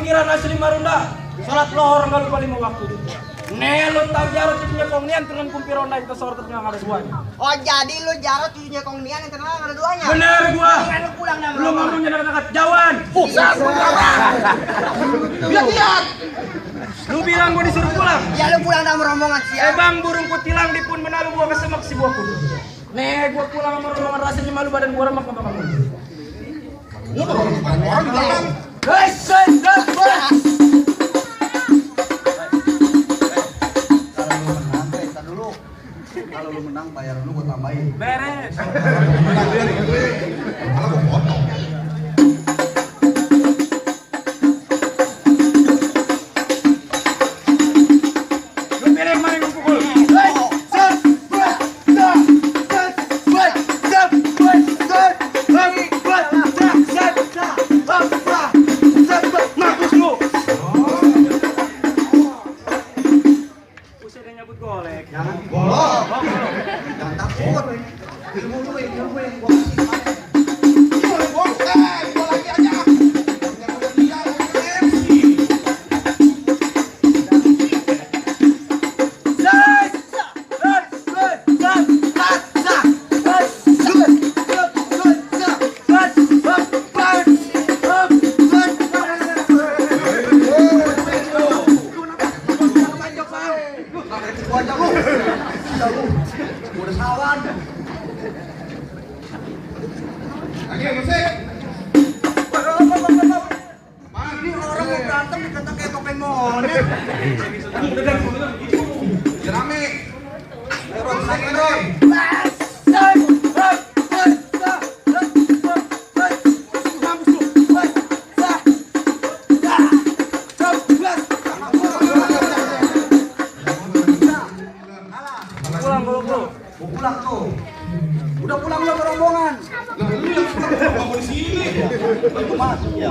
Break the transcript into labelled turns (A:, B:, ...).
A: pikiran asli marunda. Salat lohor enggak lupa 5 waktu. Nelo tahu jarot cucunya kong nian turun kumpi ronda itu sorot tengah ada duanya.
B: Oh jadi lu jarot cucunya kong nian yang terkenal ada duanya?
A: Bener gua.
B: Lu pulang dah.
A: Lu ngomongnya dekat-dekat jauhan. Lihat. Lu bilang gua disuruh pulang.
B: Ya lu pulang dah rombongan siap.
A: Bang burung kutilang di pun menalu gua kesemak si buah kudu. Nih gua pulang sama rombongan rasanya malu badan gua remak sama kamu.
B: Lu orang di belakang.
A: Guys.
C: Kalau lu menang bayar lu gua tambahin.
A: Beres.
C: Malah gua potong.
A: Lu pilih mana yang pukul? Mampus lu. Usah nyabut golek.
C: Jangan golok. Jangan takut. Ilmu lu yang gua kasih. Gua lagi aja. Jangan udah dia MC. Gua aja lu. Gua udah sawan. Lagi musik. Mati orang mau berantem dikata kayak topeng monyet. Jerami. Terus lagi dong.
A: Pulang bro.
C: Mau pulang tuh. Udah pulang lu ke rombongan. Lah lu yang pulang di sini. Masuk ya.